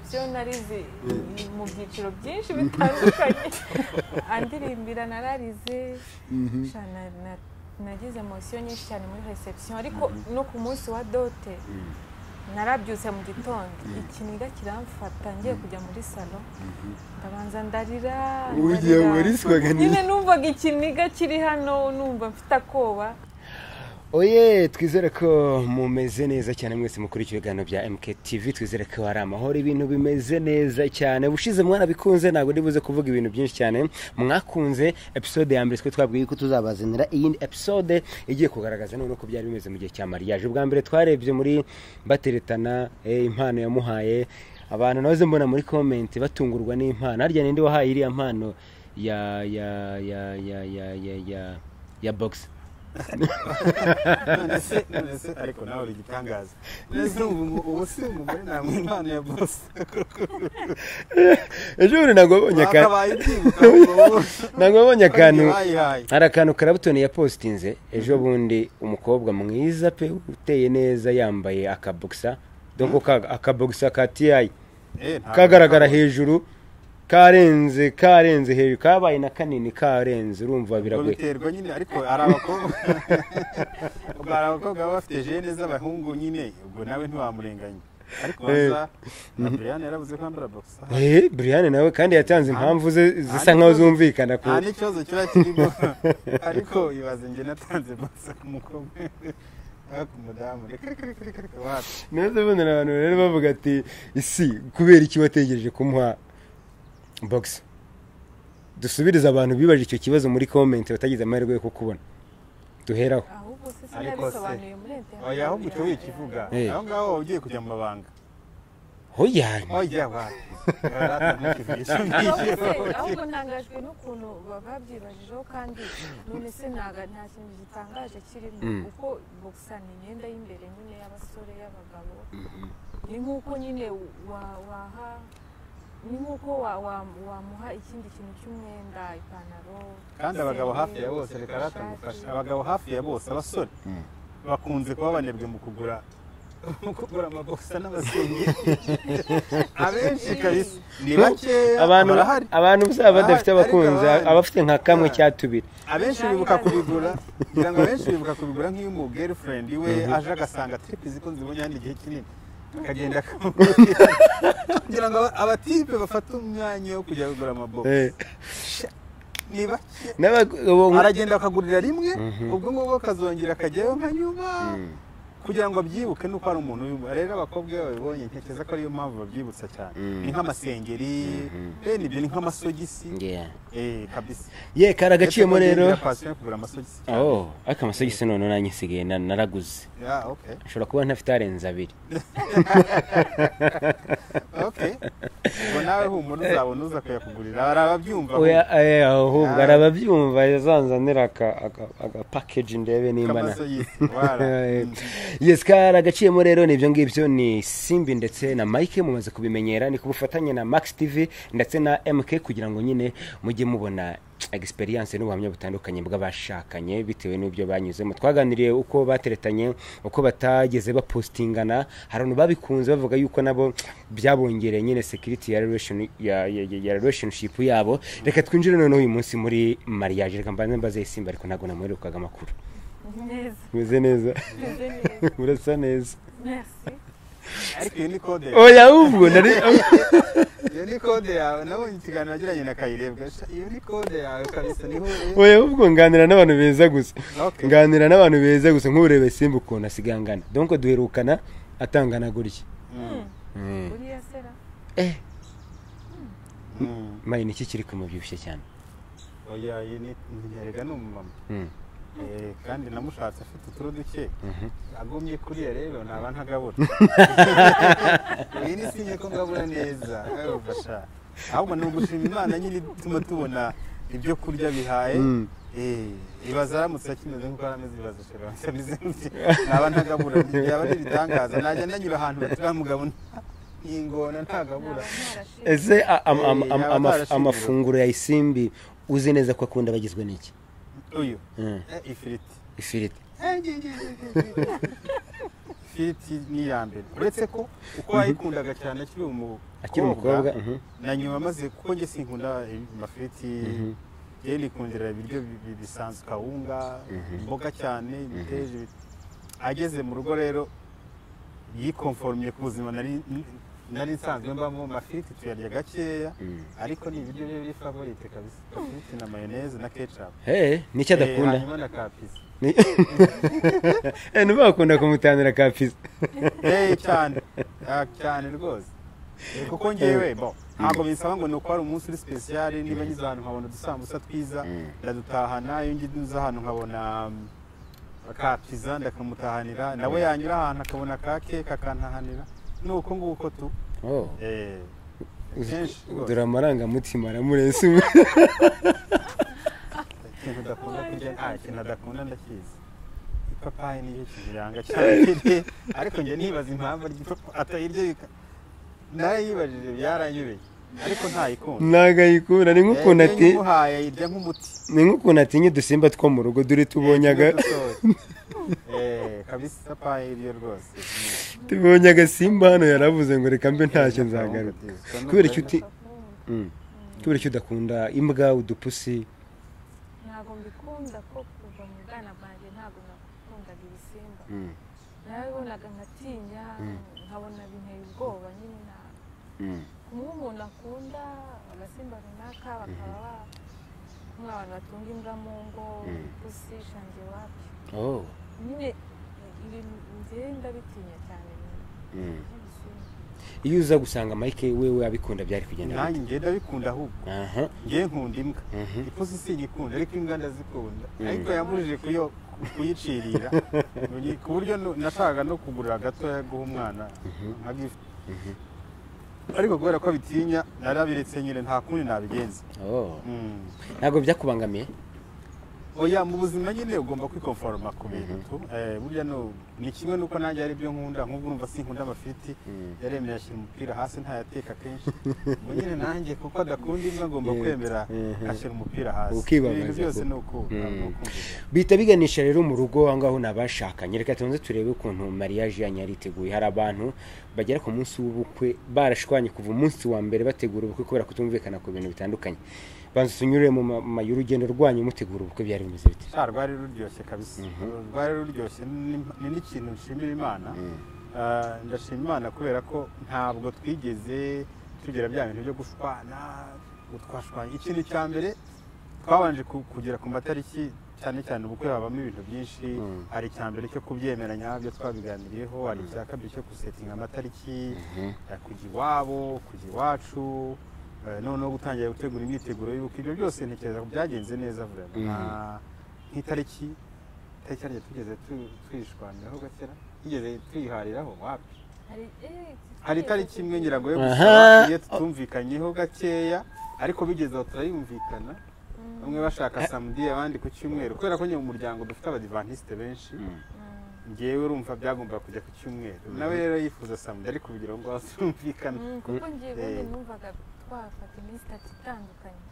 Reception narize mu byiciro byinshi bitandukanye, andirimbira nararize, nagize emotion nyinshi cyane muri reception. Ariko no ku munsi wa dote narabyutse mu gitondo ikiniga kiramfata, ngiye kujya muri salon ndabanza ndarira. Ugiye wariswaga nyine, numvaga ikiniga kiri hano, numva mfite akoba. Oye, twizere ko mumeze neza cyane mwese mukurikiye ibiganiro bya MKTV, twizere ko hari amahoro, ibintu bimeze neza cyane. Ubushize mwana bikunze, ntabwo ndibuze kuvuga ibintu byinshi cyane. Mwakunze episode ya mbere, twe twabwiye ko tuzabazanira iyindi episode igiye kugaragaza none uko byari bimeze mu gihe cya mariage. Ubwa mbere twarebye muri bateretana, impano yamuhaye abantu, naze mbona muri comment batungurwa n'impano. Harya ninde wahaye iriya mpano ya ya ya ya ya ya ya ya box? None se ariko nawe uri igitangaza. None ubu si umugore namwe impano ya boss? Ejo bundi ntabwo wabonye akantu, hari akantu Karabutoni yapostinze ejo bundi, umukobwa mwiza pe uteye neza yambaye akabogisa, donc akabogisa ka TI kagaragara hejuru, karenze karenze hejuru, kabaye na kanini karenze, urumva biragoye biterwa nyine. Ariko ari abakobwa ubwo ari abakobwa baba bafite gene z'abahungu nyine, ubwo nawe ntiwamurenganya. Ariko baza na Brian yaravuze ko ambara boxer. Brian nawe kandi yatanze impamvu ze zisa nkaho zumvikana ko nta n'ikibazo kiba kirimo. Ariko ibaze nge natanze boxer ku mukobwa umudamu, reka reka reka wapi. Neza ubona abantu rero bavuga ati isi kubera iki wategereje kumuha box? Dusubiriza abantu bibaje icyo kibazo muri comment batagize amahirwe yo kukubona. Duheraho. Ahubwo se sinabisobanuye muri internet. Oya, ahubwo icyo wikivuga aho ngaho ugiye kujya mu mabanga. Oya oya wapi. Ahubwo ntangajwe n'ukuntu babyibajijeho, kandi none se nta kintu gitangaje kirimo, kuko boxer ni imyenda y'imbere nyine y'abasore y'abagabo. Ni nk'uko nyine waha, ni nk'uko wamuha ikindi kintu cy'umwenda, ipantaro. Kandi abagabo hafi ya bose, reka ratagufasha, abagabo hafi ya bose abasore bakunze kuba banebwe mu kugura amabokisa n'amasengeri. Abenshi kabisa ni bakeya, abantu uzaba badafite abakunzi, abafite nka kamwe cya tubiri. Abenshi bibuka kubigura, ngira ngo abenshi bibuka kubigura nk'iyo umu girlfriend we aje agasanga trip ziko nzibonye handi igihe kinini, akagenda kugira ngo abatipe bafate umwanya wo kujya kugura amabokisa. Ni bake, aragenda akagurira rimwe, ubwo ngubwo akazongera akajyayo nka nyuma kugira ngo abyibuke nuko ari umuntu. Rero abakobwa iyo babibonye ntekereza ko ariyo mpamvu babyibutsa cyane. Ni nk'amasengeri, bene ibyo ni nk'amasogisi. Kabisa. Ye karagaciyemo rero. Kugura amasogisi. Oh, ariko amasogisi none nanjye nsigaye naraguze. Yeah, okay. Nshobora kuba ntafite arenze abiri. Okay. Ubwo nawe humura uzabona uza kuyakugurira. Arababyumva. Oya, ahubwo arababyumva yazanzanira aka package ndebe nimba na. Yes, karagaciyemo rero nibyo ngibyo. Ni Simbi ndetse na Mike mumaze kubimenyera, ni kubufatanye na Max TV ndetse na MK kugira ngo nyine mujye mubona experience n'ubuhamya butandukanye bw'abashakanye bitewe n'ibyo banyuzemo. Twaganiriye uko bateretanye, uko batageze bapostingana, hari abantu babikunze bavuga yuko nabo byabongereye nyine security ya relation ya relationship yabo. Reka twinjire none uyu munsi muri mariage. Reka mbanze mbaze Simbi, ariko ntago namuherukaga amakuru. Neza. Meze neza. Murasa neza. Merci. Ariko iyi ni code. Oya, ubwo nari iyo ni code yawe, nabonye ikiganiro wagiranye na Kayirebwa. Iyo ni code yawe kabisa, niho. Oya, ubwo nganira n'abantu beza gusa. Nganira n'abantu beza gusa, nkurebe Simba ukuntu asigangana. Donc duherukana atangana gutya. Uriya sera. Mayi niki kiri kumubyibushye cyane? Oya, iyi ni erega ni umumama. Kandi namushatse afite uturo duke, agumye kuriya rero naba ntagabura. Iyi ni sinye ko ngabura neza, ufasha. Ahubwo ni ugushima Imana nyine ituma tubona ibyo kurya bihaye. Ibaza aramutse akimeze nk'uko arameze, ibaza shera naba ntagabura, byaba ari ibitangaza. Najya nanyura ahantu baturamugabo ingona ntagabura. Ese amafunguro ya Isimbi uzi neza ko akunda bagizwe n'iki? Uyu ifiriti. Ifiriti. Ifiriti ni iya mbere, uretse ko uko wayikundaga cyane akiri umukobwa, na nyuma maze kuko njye sinkunda amafiriti, njye nikundira ibiryo bisanzwe, kawunga, imboga cyane, imiteja. Ageze mu rugo rero yikonformye ku buzima nari nsanzwe mbamo. Amafiriti tuyarya gakeya, ariko ni ibiryo bye biri favorite kabisa, ifiriti na mayonnaise na ketchup. Nicyo adakunda? Hanyuma na ka pizza. Nuba bakunda kumutanira ka pizza. Cyane cyane rwose, kuko ngewe bo ntabwo bisaba ngo ni uko hari umunsi uri special. Niba ngize ahantu nkabona udusambusa twiza ndadutahana, iyo ngize ahantu nkabona ka pizza ndakamutahanira, nawe yanyura ahantu akabona ka keke akantahanira, ni uko nguko tu. Dore amarangamutima aramurese. Ikintu udakunda kurya, nta kintu adakunda ndakizi, ipapayi niyo kintu yanga cyane, ariko njye nibaza impamvu atayirya, narayibajije byaranyobeye, ariko ntayikunda. Ntabwo ayikunda, ni nk'ukuntu ati muhaye ayirya nk'umuti. Ni nk'ukuntu atinya udusimba two mu rugo, dore tubonye kabisa ipapayi iryo rwose. Tubonye agasimba hano, yaravuze ngo reka mbe ntacyo nzagaruka. Kubera icyo udakunda imbwa, udupusi? Ntabwo mbikunda, ko kuva mu bwana bwanjye ntabwo nakundaga ibisimba. Narabibonaga nkatinya, nkabona binteye ubwoba nyine. Kumwe umuntu akunda agasimba runaka, bakaba nk'abantu batunga imbwa mu ngo, ipusi, shange wapi. Nyine njye ndabitinya cyane. Iyo uza gusanga Mike wewe abikunda byari kugenda bite? Nanjye ndabikunda ahubwo. Ngiye nkunda imbwa. Ipusi sinyikunda, ariko imbwa ndazikunda. Ariko yambujije kuyicirira ku buryo nashakaga no kugurira gatoya guha umwana nka gift. Ariko kubera ko bitinya narabiretse nyine, nta kundi nabigenza. Ntabwo byakubangamiye? Oya, mu buzima nyine ugomba kwikonforma ku bintu. Burya ni kimwe nuko nanjye ari byo nkunda, nk'ubu urumva sinkunda amafiriti, yaremeye ashyira umupira hasi ntayateka kenshi. Ubwo nyine nanjye kuko adakunda imbwa ngomba kwemera ashyira umupira hasi. Ibintu byose ni uko. Bihita biganisha rero mu rugo aho ngaho n'abashakanye. Reka tubanze turebe ukuntu mariage yanyu yariteguye. Hari abantu bagera ku munsi w'ubukwe barashwanye kuva umunsi wa mbere bategura ubukwe kubera kutumvikana ku bintu bitandukanye. Banza tunyure mu y'urugendo rwanyu mutegura ubukwe, byari bimeze bite? Rwari ruryoshye kabisa. Rwari ruryoshye, ni n'ikintu nshimira Imana. Ndashima Imana kubera ko ntabwo twigeze tugera bya bintu byo gushwana, twashwanye. Ikintu cya mbere twabanje kugera ku matariki, cyane cyane ubukwe habamo ibintu byinshi. Hari icya mbere cyo kubyemeranya, byo twabiganiriyeho, hari icya kabiri cyo gusetinga amatariki, kujya iwabo, kujya iwacu, noneho gutangira gutegura imyiteguro y'ubukwe. Ibyo byose ntekereza ko byagenze neza vraiment. Nk'itariki tariki tugeze twishwaniraho gakera, tugeze twihariraho wapi. Hari itariki imwe ngira ngo yo gusaba iyo tutumvikanyeho gakeya, ariko bigeze aho turayumvikana. Bamwe bashaka samedi, abandi ku cyumweru, kubera ko nyine mu muryango dufite abadivantisite benshi. Ngewe urumva byagomba kujya ku cyumweru, nawe rero yifuza samedi, ariko kugira ngo batumvikane. Kuko ngewe numvaga twafata iminsi itatu itandukanye,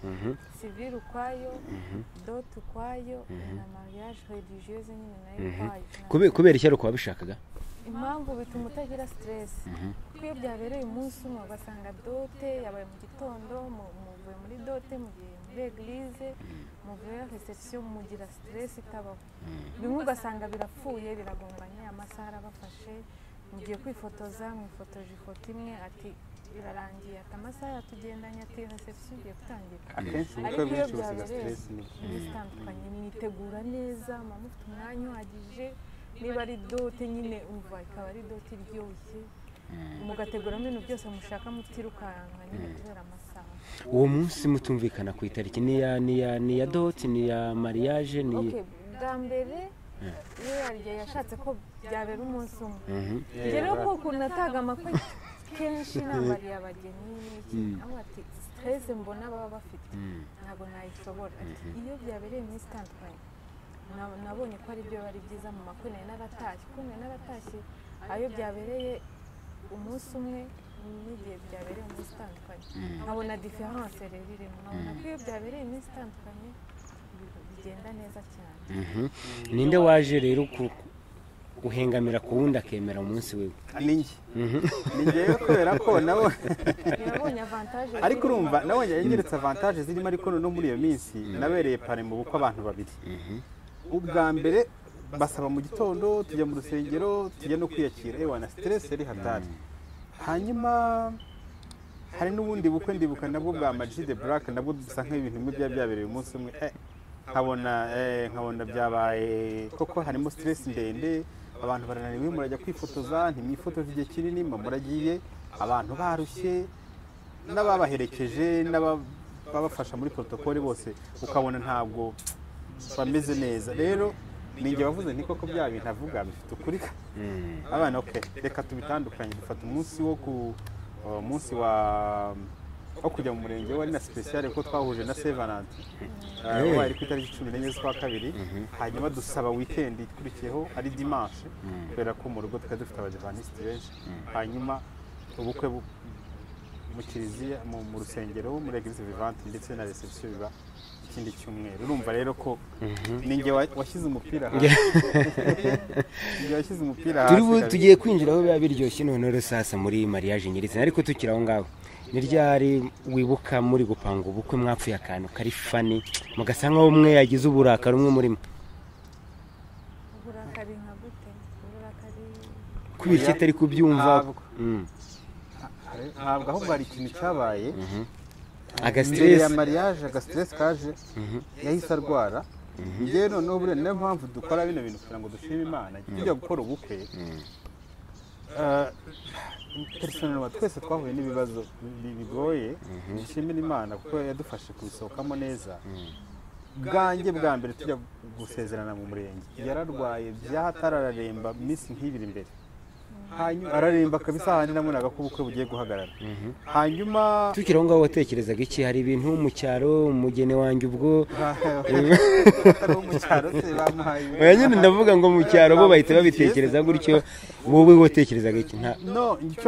civil ukwayo, dot ukwayo, na mariage religieuse nyine nayo ukwayo. Kubera iki ariko wabishakaga? Impamvu bituma utagira stress, kuko iyo byabereye umunsi umwe ugasanga dote yabaye mu gitondo, muvuye muri dote mugiye muri eglise, muvuye reception, mugira stress itabaho. Bimwe ugasanga birapfuye, biragonganye, amasaha arabafashe, mugiye kwifotoza, mwifotoje ifoto imwe ati birarangiye, ati amasaha yatugendanye, ati reception igiye gutangira. Akenshi ubukwe bwinshi busiga stress itandukanye. Mwitegura neza, muba mufite umwanya uhagije, niba ari dote nyine umva ikaba ari dote iryoshye, mugateguramo ibintu byose mushaka mutirukanka nyine kubera amasaha. Uwo munsi mutumvikana ku itariki ni ya dote, ni ya mariage, ni bwa mbere we yashatse ko byabera umunsi umwe. Njye rero kuko nataga amakwe kenshi nambariye abageni n'iki, aho ati stress mbona baba bafite ntabwo nayishobora. Iyo byabereye iminsi itandukanye nabonye ko ari byo bari byiza mu makwe nari naratashye, kuko nari naratashye ayo byabereye umunsi umwe n'igihe byabereye umunsi utandukanye, nkabona diferanse rero irimo, nkabona ko iyo byabereye iminsi itandukanye bigenda neza cyane. Ninde waje rero guhengamira ku wundi akemera umunsi wiwe? Ni njye. Ni njyewe kubera ko nabo yabonye avantage, ariko urumva nabonye yanyeretse avantage zirimo, ariko no muri iyo minsi nabereye pare mu bukwe abantu babiri. Ubwa mbere basaba mu gitondo tujya mu rusengero, tujya no kwiyakira, ewa na stress yari hatari. Hanyuma hari n'ubundi bukwe ndibuka nabwo bwa Ama G The Black, nabwo dusa nk'ibintu bimwe byari byabereye umunsi umwe, nkabona byabaye koko harimo stress ndende, abantu barananiwe, murajya kwifotoza ntimwifotoje igihe kinini, muragiye abantu barushye, n'ababaherekeje n'ababafasha muri protocole bose ukabona ntabwo bameze neza. Rero ninjye wavuze nti koko bya bintu avuga bifite ukuri. Abana okay, reka tubitandukanye, dufata umunsi wo ku umunsi wa kujya mu murenge wari na special kuko twahuje na Saint Valentin wari ku itariki 14 z'ukwa kabiri, hanyuma dusaba weekend ikurikiyeho ari dimanche kubera ko mu rugo twari dufite abadivantisite benshi. Hanyuma ubukwe mu kiliziya mu rusengero muri Eglise Vivante ndetse na reception biba ikindi cyumweru. Urumva rero ko ninjye washyize umupira hasi. Ninjye washyize umupira hasi. Tugiye kwinjira aho biba biryoshye none sasa muri mariage nyirizina, ariko tukiri aho ngaho ni ryari wibuka muri gupanga ubukwe mwapfuye akantu kari fani mugasa nkaho umwe yagize uburakari umwe muri mwe? Uburakari nka gute? Uburakari kubera itari kubyumva. Ntabwo ahubwo hari ikintu cyabaye, aga stress ya mariage, aga stress kaje, yahise arwara. Njye noneho buriya niyo mpamvu dukora bino bintu kugira ngo dushime Imana. Tujya gukora ubukwe personnellement twese twahuye n'ibibazo bigoye, dushimira Imana kuko yadufashe kubisohokamo neza. Bwanjye bwa mbere tujya gusezerana mu murenge yararwaye byahatarararemba iminsi nk'ibiri imbere, hanyuma araremba kabisa, handi nabonaga ko ubukwe bugiye guhagarara. Hanyuma tukiri aho ngaho watekerezaga iki? Hari ibintu mu cyaro umugeni wanjye ubwo mu cyaro se bamuhaye, oya nyine ndavuga ngo mu cyaro bo bahita babitekereza gutyo, wowe watekerezaga iki?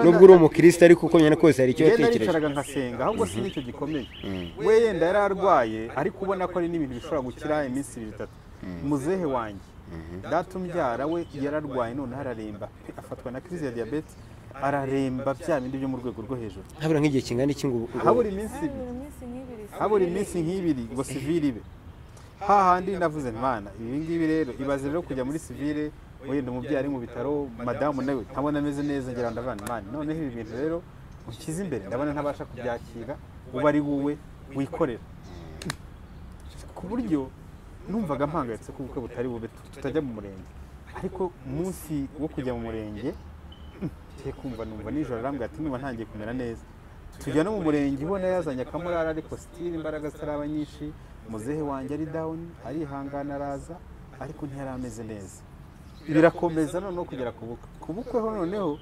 Nubwo uri umukristo ariko uko nyine kose hari icyo watekereje. Naricaraga nkasenga, ahubwo si nicyo gikomeye. We yenda yari arwaye ariko ubona ko ari n'ibintu bishobora gukira iminsi 2-3. Muzehe wanjye data umbyara we yararwaye none araremba, afatwa na crise ya diabete, araremba bya bindi byo mu rwego rwo hejuru. Habura nk'igihe kingana iki ngo habura iminsi habura iminsi nk'ibiri ngo civile ibe. Hahandi navuze Imana ibi ngibi rero ibaze rero kujya muri civile wenda umubyeyi ari mu bitaro, madamu nawe ntabona ameze neza, ngira ndavana Imana noneho ibi bintu rero ukize imbere ndabona ntabasha kubyakira, uba ari wowe wikorera. Ku buryo numvaga mpangayitse ko ubukwe butari bube tutajya mu murenge, ariko umunsi wo kujya mu murenge ngiye kumva numva nijoro arambwira ati niba ntangiye kumera neza. Tujya no mu murenge ubona yazanye akamurara, ariko sitiri imbaraga zitaraba nyinshi. Muzehe wanjye ari down, arihangana araza, ariko ntiyari ameze neza. Birakomeza noneho kugera ku bukwe. Ku bukwe ho noneho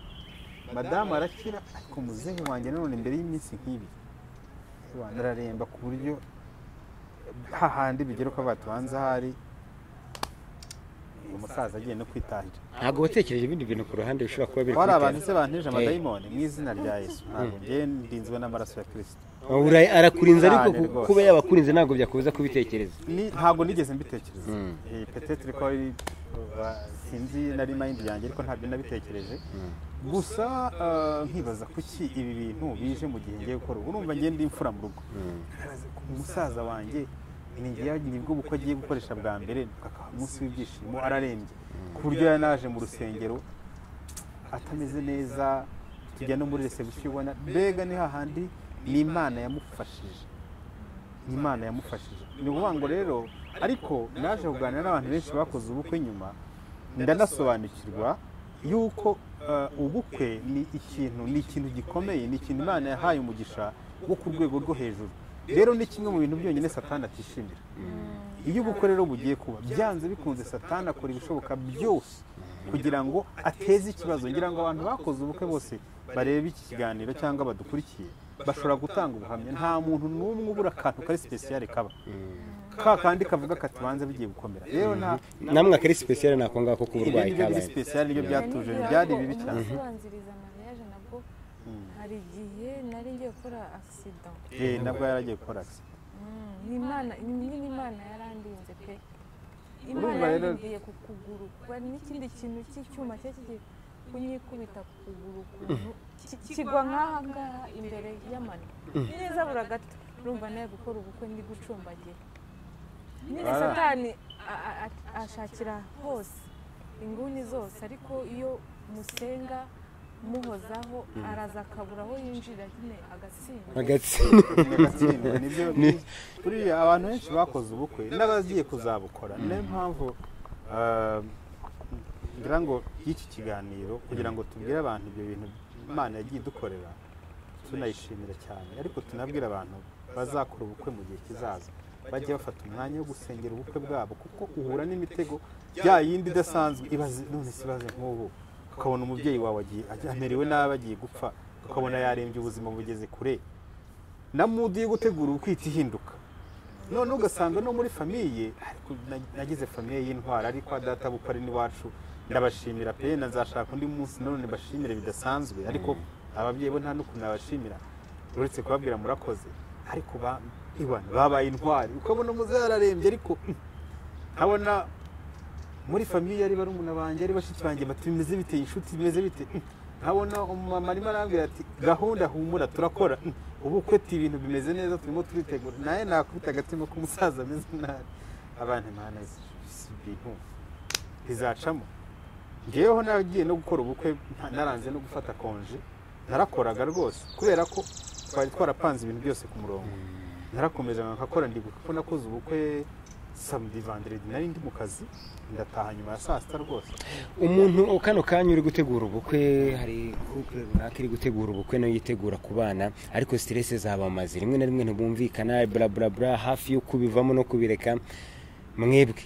madamu arakira, ariko muzehe wanjye none imbere y'iminsi nk'ibiri araremba ku buryo hahandi bigera ko batubanza hari umusaza agiye no kwitahira. Ntabwo watekereje ibindi bintu ku ruhande bishobora kuba biri kwari abantu se banteje amadayimoni mu izina rya Yesu? Ntabwo ngiye ndinzwe n'amaraso ya Kristo. Arakurinze, ariko kuba yabakurinze ntabwo byakubuza kubitekereza. Ntabwo nigeze mbitekereza. Peut-être ko sinzi nari mind yanjye, ariko ntabyo nabitekereje. Gusa nkibaza kuki ibi bintu bije mu gihe ngiye gukora. Urumva ngiye ndi imfura mu rugo, umusaza wanjye nibwo bukwe agiye gukoresha bwa mbere, umunsi w'ibyishimo ararembye ku buryo yanaje mu rusengero atameze neza, tujya no muri reception ubona mbega ni hahandi ni Imana yamufashije, ni Imana yamufashije. Ni ukuvuga ngo rero, ariko naje kuganira n'abantu benshi bakoze ubukwe nyuma, ndanasobanukirwa yuko ubukwe ni ikintu gikomeye, ni ikintu Imana yahaye umugisha wo ku rwego rwo hejuru. Rero ni kimwe mu bintu byonyine Satani atishimira. Iyo ubukwe rero bugiye kuba, byanze bikunze Satani akora ibishoboka byose kugira ngo ateze ikibazo. Ngira ngo abantu bakoze ubukwe bose barebe iki kiganiro cyangwa badukurikiye bashobora gutanga ubuhamya. Nta muntu n'umwe ubura akantu kari special kaba ka kandi kavuga katibanze bigiye gukomera. Rero namwe akari special nako ngako kuburwayi kabaye special nibyo byatuje byari bibi cyane. Hari igihe nari ngiye gukora accident. Nabwo yaragiye gukora accident. Ni Imana nyine, Imana yarandinze pe. Imana Urumva rero- yarandindiye ku kuguru, kuba n'ikindi kintu cy'icyuma cyari kigiye kunyikubita ku kuguru, ukuntu kigwa nk'aha ngaha imbere y'amano neza, bura gato urumva nawe gukora ubukwe ndi gucumbagira nyine. Voilà. Satani ashakira hose inguni zose, ariko iyo musenga muhozaho araza akabura aho yinjira nyine, agatsinda. Agatsinda. Agatsindwa nibyo. Buriya abantu benshi bakoze ubukwe n'abagiye kuzabukora, niyo mpamvu ngira ngo y'iki kiganiro kugira ngo tubwire abantu ibyo bintu Imana yagiye idukorera, tunayishimira cyane, ariko tunabwire abantu bazakora ubukwe mu gihe kizaza bajye bafata umwanya wo gusengera ubukwe bwabo, kuko uhura n'imitego ya yindi idasanzwe. Ibaze none se, ibaze nk'ubu ukabona umubyeyi wawe agiye amerewe nabi, agiye gupfa, ukabona yarembye, ubuzima bugeze kure, na mood yo gutegura ubukwe ihita ihinduka. None ugasanga no muri famille, ariko nagize famille y'intwara, ariko kwa data bukwe ari n'iwacu, ndabashimira pe. Na nzashaka undi munsi none mbashimire bidasanzwe, ariko ababyeyi bo nta n'ukuntu nabashimira uretse kubabwira murakoze. Ariko iwana babaye intwari. Ukabona umuzehe ararembye, ariko nkabona muri famille ari barumuna banjye, ari bashiki banjye, bati bimeze bite, inshuti bimeze bite? Nkabona umumama arimo arambwira ati gahunda, humura, turakora ubukwe, ati ibintu bimeze neza, turimo turitegura. Nawe nakubita agatima k'umusaza ameze nabi, abantu Imana si ibintu bizacamo. Ngeweho nagiye no gukora ubukwe naranze no gufata congé, narakoraga rwose kubera ko twari twarapanze ibintu byose ku murongo. Narakomeje nkakora, ndibuka ko nakoze ubukwe samedi, vendredi nari ndi mu kazi, ndataha nyuma ya saa sita rwose. Umuntu kano kanya uri gutegura ubukwe, hari couple runaka iri gutegura ubukwe nayo yitegura ku bana, ariko stress zabamaze, rimwe na rimwe ntibumvikana, bla bla bla, hafi yo kubivamo no kubireka. Mwebwe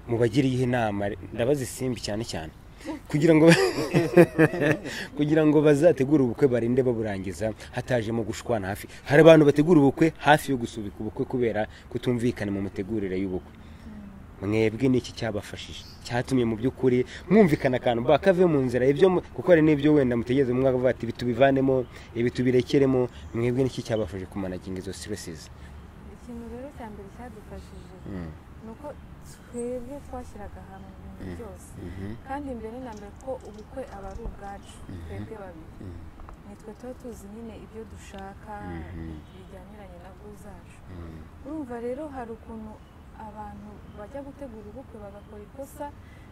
mubagiriye inama, ndabaza Isimbi cyane cyane, kugira ngo bazategure ubukwe barinde baburangiza hatajemo gushwana hafi. Hari abantu bategura ubukwe hafi yo gusubika ubukwe kubera kutumvikana mu mitegurire y'ubukwe. Mwebwe niki cyabafashije, cyatumye mu by'ukuri mwumvikana akantu bakave mu nzira, ibyo kuko hari n'ibyo wenda mutegereze mwavuga ati ibi tubivanemo, ibi tubirekeremo? Mwebwe niki cyabafashije kumanaginga izo stresses? Ikintu rero cya mbere cyadufashije ni uko twebwe twashyiraga hamwe ibintu byose, kandi mbere na mbere ko ubukwe aba ari ubwacu twebwe babiri, nitwe tuba tuzi nyine ibyo dushaka bijyaniranye na goal zacu. Urumva rero hari ukuntu abantu bajya gutegura ubukwe bagakora ikosa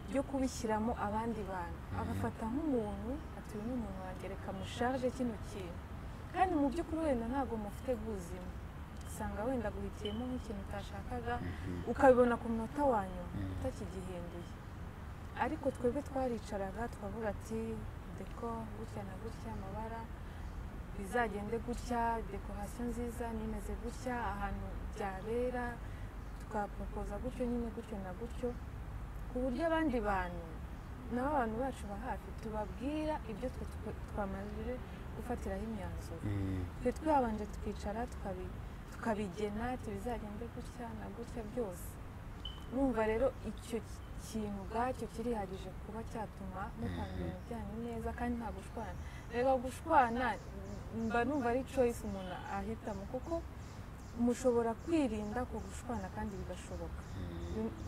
ryo kubishyiramo abandi bantu, agafata nk'umuntu ati uyu ni umuntu wanjye, reka musharge kino kintu, kandi mu by'ukuri wenda ntabwo mufite buzima. Usanga wenda guhitiyemo nk'ikintu utashakaga, ukabibona ku munota wa nyuma utakigihinduye. Ariko twebwe twaricaraga tukavuga ati déco gutya na gutya, amabara bizagende gutya, décoration nziza nimeze gutya, ahantu byabera tukaporopoza gutyo nyine, gutyo na gutyo, ku buryo abandi bantu nabo, abantu bacu ba hafi, tubabwira ibyo twe twamaze gufatiraho imyanzuro. Twe twabanje tukicara tukabigena, tubizagende gutya na gutya byose. Numva rero icyo kintu ubwacyo kirihagije kuba cyatuma mupanga ibintu byanyu neza kandi nta gushwana. Rero gushwana mba numva ari choice umuntu ahitamo, kuko mushobora kwirinda ku gushwana kandi bigashoboka,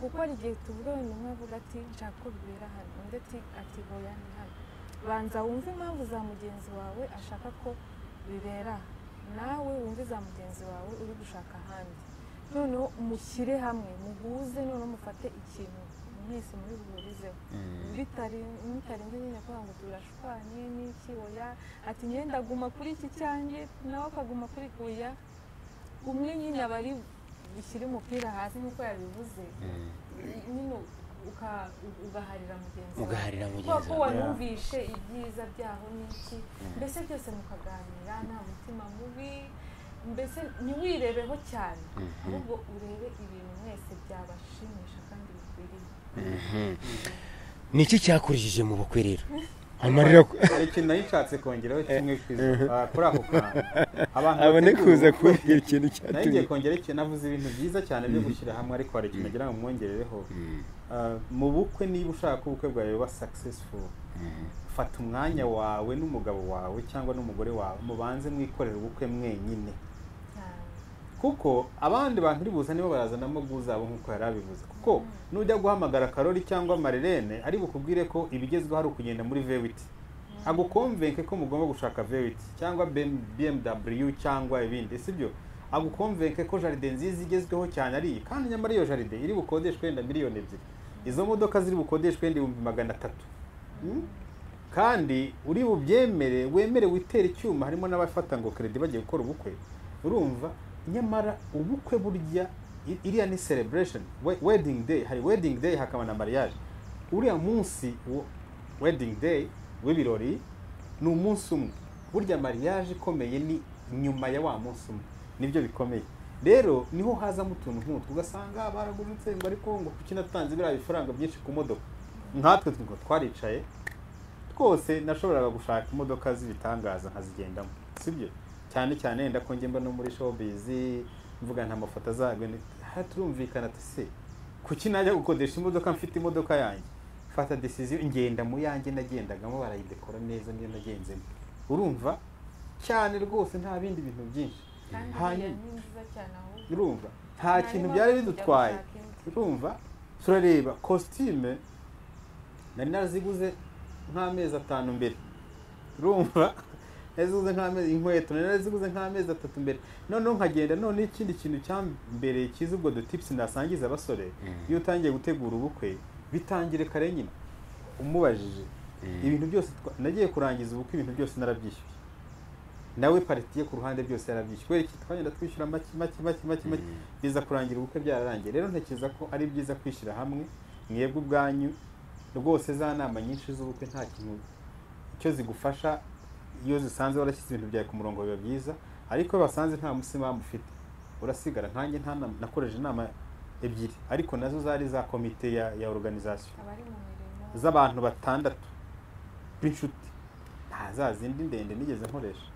kuko hari igihe tuvuga wenda umwe avuga ati nshaka ko bibera hano, undi ati hoya, ni hano. Banza wumve impamvu za mugenzi wawe ashaka ko bibera aha, nawe wumve za mugenzi wawe uri gushaka ahandi, noneho mushyire hamwe, muhuze, noneho mufate ikintu mwese muri buhurizeho, bitari mutarinze nyine kuvuga ngo turashwanye n'iki, oya, ati ngenda guma kuri iki cyanjye, nawe akaguma kuri oya. Umwe nyine aba ari bushyire umupira hasi nk'uko yabivuze nyine, ugaharira mugenzi wawe, ugaharira kubera mugenzi ko wawe. Wanumvishe ibyiza byaho n'iki, mbese byose mukaganira nta mutima mubi, mbese ntiwirebeho cyane, ahubwo urebe ibintu mwese byabashimisha kandi bikwiriye. Ni iki cyakurikije mu bukwe rero? Amarira Hari ikintu nari nshatse kongeraho kimwe kuri ako kantu abantu abone bategura kuza ubukwe. kumbwira ikintu Nari ngiye cyatumye kongera ikintu. Navuze ibintu byiza cyane byo gushyira hamwe, ariko hari ikintu nagira ngo mwongerereho. Mu bukwe, niba ushaka ko ubukwe bwawe buba successful, fata umwanya wawe n'umugabo wawe cyangwa n'umugore wawe, mubanze mwikorere ubukwe mwenyine. Cyane. Kuko abandi bantu uri buza nibo barazanamo guzabo nk'uko yari abivuze. Kuko nujya guhamagara Karori cyangwa Marilene ari bukubwire ko ibigezweho ari ukugenda muri V8. Agukonvenke ko mugomba gushaka V8 cyangwa BMW cyangwa ibindi, sibyo? Agukonvenke ko jardin nziza igezweho cyane ari iyi, kandi nyamara iyo jardin iri bukodeshwe wenda 2 miliyoni. Izo modoka ziri bukodeshwe wenda 300,000. Kandi uri bubyemere, wemere witere icyuma. Harimo n'abafata ngo credit bagiye gukora ubukwe, urumva? Nyamara ubukwe burya iriya ni celebration, wedding day. Hari wedding day hakaba na mariage. Uriya munsi wedding day w'ibirori ni umunsi umwe. Burya mariage ikomeye ni nyuma ya wa munsi umwe, nibyo bikomeye. Rero niho hazamo utuntu nk'utwo, ugasanga baragurutse ngo ariko ngo kuki natanze biriya bifaranga byinshi ku modoka. Nkatwe ngo twaricaye twose, nashoboraga gushaka imodoka z'ibitangaza nkazigendamo, sibyo? Cyane cyane yenda ko njye mba no muri showbiz, mvuga nta mafoto azagwe turumvikana ati se kuki najya gukodesha imodoka mfite imodoka yanjye? Fata decision, ngenda mu yanjye nagendagamo, barayidekora neza, niyo nagenzemo, urumva? Cyane rwose, nta bindi bintu byinshi. Kandi Hanyuma iriya ni nziza cyane ahubwo. Urumva, nta Nta kintu n'impamvu byari yo kujya bidutwaye. gushaka indi. Urumva, turareba costume nari naraziguze nk'amezi 5 mbere, urumva? Naraziguze nk'amezi, inkweto nari naraziguze nk'amezi 3 mbere. Noneho nkagenda. None ikindi kintu cyambere cyiza, ubwo dutips nasangiza abasore, iyo utangiye gutegura ubukwe bitangire kare nyine. Umubajije ibintu byose, nagiye kurangiza ubukwe ibintu byose narabyishyuye, nawe partie ye ku ruhande byose yarabyishyuye. Kubera iki? Twagenda twishyura make make make make make, biza kurangira ubukwe byararangiye. Rero ntekereza ko ari byiza kwishyira hamwe mwebwe ubwanyu rwose. Za nama nyinshi z'ubukwe nta kintu icyo zigufasha. Iyo zisanze warashyize ibintu byawe ku murongo biba byiza, ariko iyo basanze nta musimamu ufite urasigara. Nkanjye nta nama nakoresheje, inama ebyiri, ariko nazo zari za komite ya organisation Abari mu mirimo z'abantu batandatu b'inshuti, nta za zindi ndende nigeze nkoresha.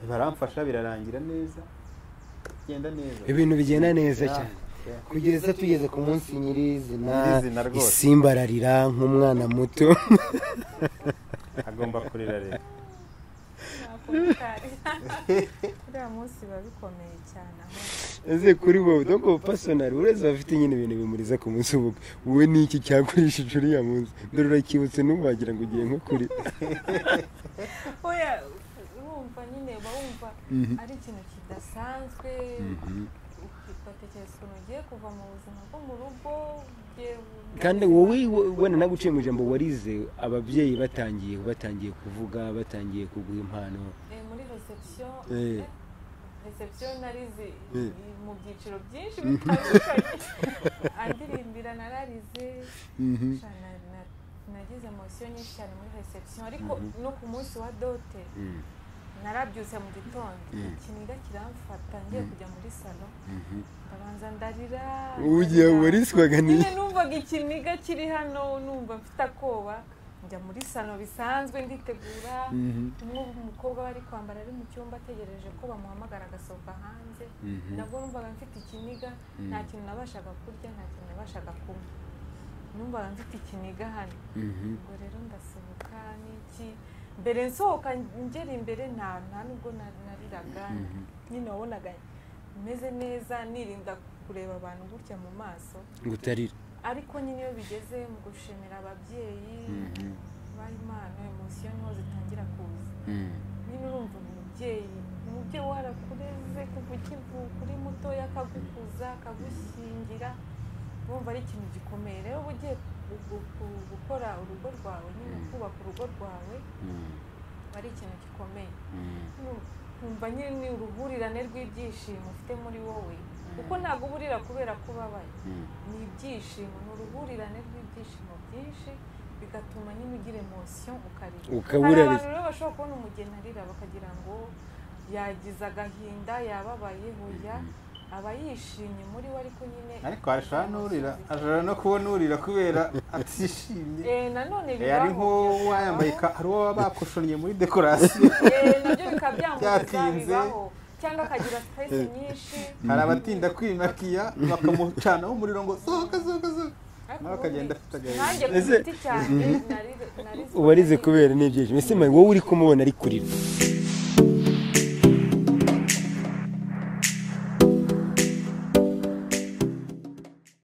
Baramfasha, birarangira neza, genda neza. Ibintu bigenda neza cyane kugeza tugeze ku munsi nyirizina. Nyirizina rwose. Isimba ararira nk'umwana muto. Agomba kurira rero. Ntabwo bitari uriya munsi biba bikomeye cyane aho. Ese kuri wowe, donc personal, uretse bafite nyine ibintu bimuriza ku munsi w'ubukwe, wowe ni iki cyakurishije uriya munsi? Dore urakibutse n'ubu wagira ngo ugiye nko kuri Oya, urumva nyine uba wumva ari ikintu kidasanzwe, ugatekereza ukuntu ugiye kuva mu buzima bwo mu rugo, ugiye mu Kandi buzima- wowe wenda naguciye mu ijambo, warize ababyeyi batangiye kuvuga, batangiye kuguha impano? Muri reception. Reception narize mu byiciro byinshi bitandukanye. Andirimbira nararize. Sha, nagize émotion nyinshi cyane muri reception, ariko no ku munsi wa dot narabyutse mu gitondo, ikiniga kiramfata, ngiye kujya muri salon ndabanza ndarira. Ugiye Ndarira. wariswaga ni Nyine numvaga ikiniga kiri hano, numva mfite akoba. Njya muri salon bisanzwe, nditegura. Umwe umukobwa bari kwambara ari mu cyumba ategereje ko bamuhamagara agasohoka hanze. Nabwo numvaga mfite ikiniga, nta kintu nabashaga kurya, nta kintu nabashaga kunywa, numvaga mfite ikiniga hano. Ubwo rero ndasohoka n'iki, mbere nsohoka ngera imbere nta nubwo nariraga. Nyine wabonaga meze neza, nirinda kureba abantu gutya mu maso ngo utarira. Ariko nyine iyo bigeze mu gushimira ababyeyi baha impano, émotion niho zitangira kuza. Nyine urumva umubyeyi warakureze kuva ukivuka uri mutoya, akagukuza, akagushyingira, urumva ari ikintu gikomeye. Rero uba ugiye gukora urugo rwawe nyine, kubaka urugo rwawe ari ikintu gikomeye. Nkumva nyine ni uruhurirane rw'ibyishimo ufite muri wowe, kuko ntabwo uba urira kubera ko ubabaye, ni ibyishimo, ni uruhurirane rw'ibyishimo byinshi, bigatuma nyine ugira émotion ukarira. Ukaba Hari urarize. abantu rero bashobora kubona umugeni arira bakagira ngo yagize agahinda, yababaye. Hoya, aba yishimye muri we, ariko nyine Ariko ashobora n'urira, ashobora no kubona urira kubera atishimye. Nanone Ari bibaho. nk'uwayambaye hari uwo baba bakoshonnye muri décoration. Nabyo bikaba byamubuza. Byatinze. Bibaho, cyangwa akagira stress nyinshi. Hari abatinda kwimakiya bakamucanaho umuriro ngo sohoka, sohoka, sohoka, Ariko nawe akagenda ubundi afite agahinda. nanjye ku giti cyanjye narize. Warize kubera n'ibyishimo. Ese wowe uri kumubona ari kurira?